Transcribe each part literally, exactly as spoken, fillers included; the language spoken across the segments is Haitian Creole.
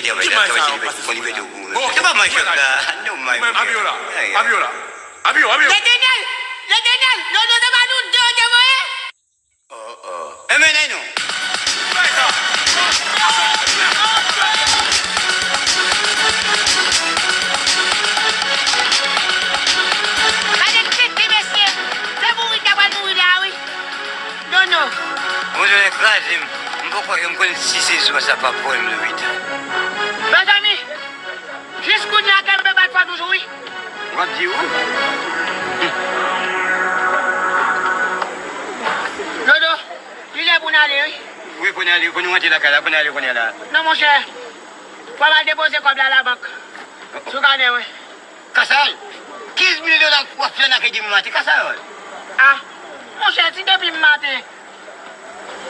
Ki may sa yo pase sou mwen la? Bon, ki may sa yo? Abiola, Abiola, Abio, Abio. Letènèl, Letènèl, non, non, non, pa nou de te voye. Oh, oh. E mennen nou. Gade tete mesye. Se mouri ta pral mouri la wi. Nono. Mwen jwenn kraze m. M poko janm konn si se jou sa pap voye m lwit. Mezanmi, jis kounye a kè m pe bat fò toujou wi. W ap di wi. Nono. Li lè pou n ale wi. Wi, pou n ale, pou nou rantre lakay la, pou n ale kounye a la. Non, monchè. Fò m al depoze kòb la labank. Sou kanè mwen. Kasal, kenz mil dola w ap fè nan kredi m maten, Kasal. Ah, monchè, si depi m maten,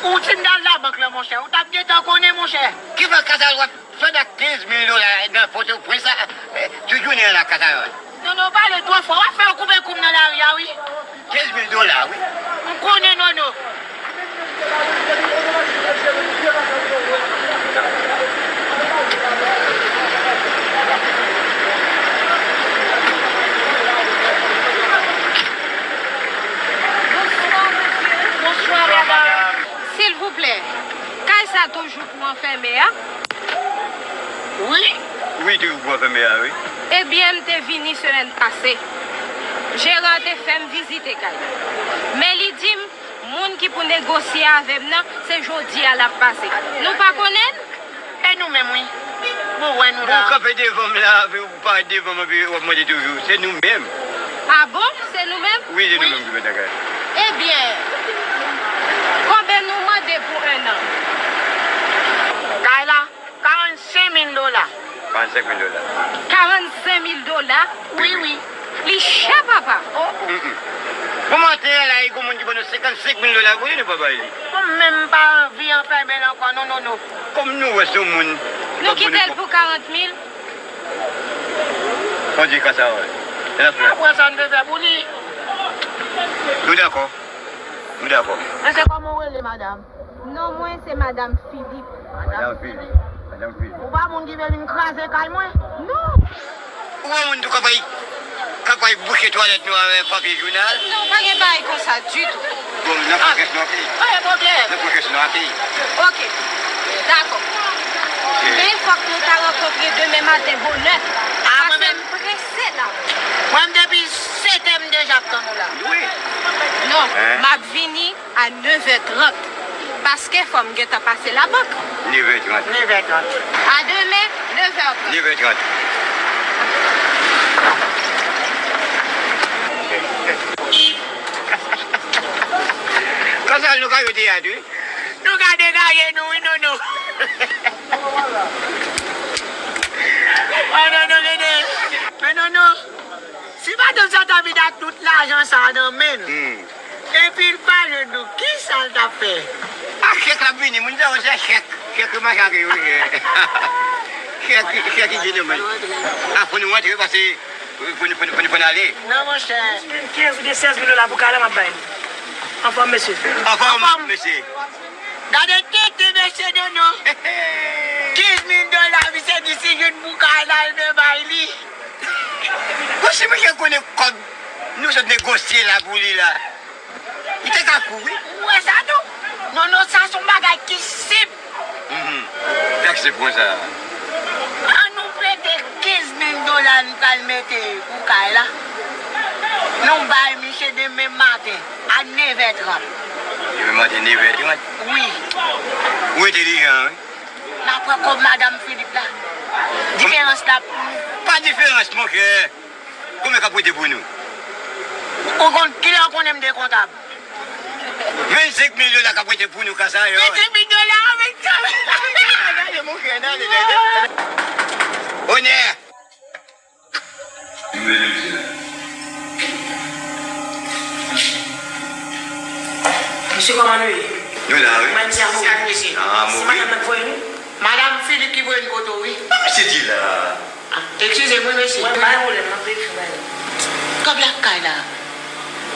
ou ti m t al labank la, monchè, ou t ap gentan konnen, monchè. Ki fè Kasal w ap Fè dat kenz mil dola nan Pòtoprens la, eh, tout jounen an la Kasayòl. Nono, pale twò fò. W ap fè yo koupe kou m nan lari a, wi. Kenz mil dola, wi. M konnen, Nono. Bonswa, mesye. Bonswa, madanm. Silvouplè, kay sa toujou pou anfème a? Wi. Wi, toujou pou anfème a, wi. Ebyen, m te vini semèn pase. Jeran an te fè m vizite kay la. Men li di m, moun ki pou negosye avè m nan, se jodi a l ap pase. Nou pa konnen l? E nou menm, wi. Bon, wè nou la. Bon, kanpe devan m la, epi ou parèt devan m, epi w ap mande toujou. Se nou menm. Ah bon? Se nou menm? Wi, se nou menm ki mèt lakay. Ebyen, konbyen nou mande pou en an? Kay la, karannsenk mil dola. Karannsenk mil dola. Karannsenk mil dola? Wi, wi. Li chè, papa. Oh. Mm, mm. Bon, maten an la, e gon moun ki ban nou senkannsenk mil dola, kote nou pa bay li? Bon, men m pa anvi anfèmen l ankò, non, non, non. Kòm nou wè se yon moun. Nou kite l pou karant mil. Kondi ka sa, wè. E n ap fè. Apre sa, n te fè pou li. Nou dakò. Nou dakò. Men se kòman w rele, madanm? Non mwen se Madanm Philippe. Madanm Philippe. Madanm Philippe. Ou pa moun ki vle vin kraze kay mwen? Non. Ou pa moun tou k ap al, k ap al bouche twalèt nou avèk papye jounal? Non, pa gen bagay konsa ditou. Bon, n ap fè kèk nòt. Pa gen pwoblèm. N ap fè kèk nòt. Ok. Dakò. Ok. Men fòk nou ta rankontre demen maten bonè. Ah, mwen menm. Paske m prese la. Mwen, depi sèt è m deja ap tann ou la. Wi. Non, m ap vini a nèv è trant. Paske fò m gentan pase labank. Nèv è trant. Nèv è trant. A demen, nèv è trant. Nèv è trant. Konsa nou ka jwe teyat, wi. Nou ka degaje nou, wi, Nono. Ah, Nono, Nono. Men Nono, si madanm sa ta vin ak tout lajan sa a nan men l, hmm. Epi l pa jwenn nou, kisa l t ap fè? A chèk l ap vini, moun sa yo se chèk. Chèk yo mache ak yo, chèk. Chèk, chèk ki vini, men. A, fò nou rantre, pase, fò nou, fò nou, fò nou, fò nou ale. Non, monchè. Kenz oubyen sèz mil dola pou kay la, m ap bay li. Anfòm, mesye. Anfòm, mesye. Gade tete mesye Nono. Kenz mil dola, misye di si jwenn pou kay la, l dwe bay li. Bon, si misye konnen kòb nou sot negosye la pou li la, li te ka kou, wi. Ou wè sa tou? Nono, sa se yon bagay ki senp. Mhm. Tèks se pwen sa. An nou prete kenz mil dola n pral mete pou kay la. Nou bay misye demen maten a nèv è trant. Demen maten nèv è trant? Wi. Ou entèlijan, wi. N a pran kòb madanm Filip la. Diferans la pou nou. Pa diferans, monchè. Konbyen k ap rete pou nou? Ou konn, kilè w konnen m te kontab? Vennsenk mil dola k ap rete pou nou, Kasayòl. Vennsenk mil dola, vennsenk mil. Gade, monchè, gade, gade. Onè! Mesye, kòman nou ye? Nou la, wi. Mwen, misye a mouri. Sa k mesye? Ah, se mouri. Madanm nan k voye nou? Madanm Filip ki voye n kote w, wi. Ah, misye di la. Ah, eskize m, wi, mesye. Mwen, pa gen pwoblèm, m ap veye fè bagay. Kòb la k kay la.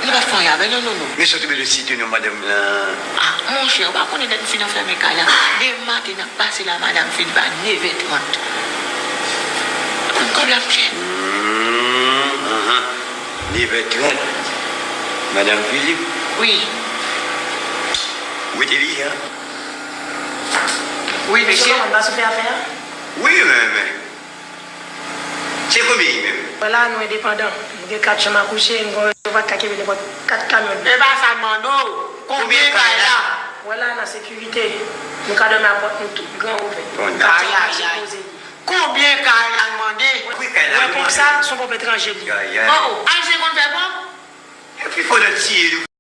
Nou pa fè anyen avè l, non, non, non. Men sa w te bezwen site non madanm nan? Ah, monchè, ou pa konnen lè n fin anfèmen kay la? Demen maten, n ap pase la, madanm fin pa nevè trant. Konn kòb la, monchè. Hmm, anhan. Nevè trant. Madanm Philippe. Wi. Ou entelijan. Wi, mesye. Mesye, kòman, n pa sou fè afè a? Wi, men, men. Se konbyen li menm? Vwala, nou endepandan. Nou gen kat chanm a kouche, nou gen yon rezo vodka ki vin nenpòt kat kamyon dlo. E pa sa l mande w. Konbyen kay la? Vwala, nan sekirite. Nou ka dòmi a pòt nou tout gran ouvè. Bon, kat chanm a kouche poze. Konbyen kay la l mande? Wi, kay la. Wè, konsa, se yon ponp etranje li ye. Oh, oh, Ayisyen konn fè ponp? Epi fò nan tiye nou.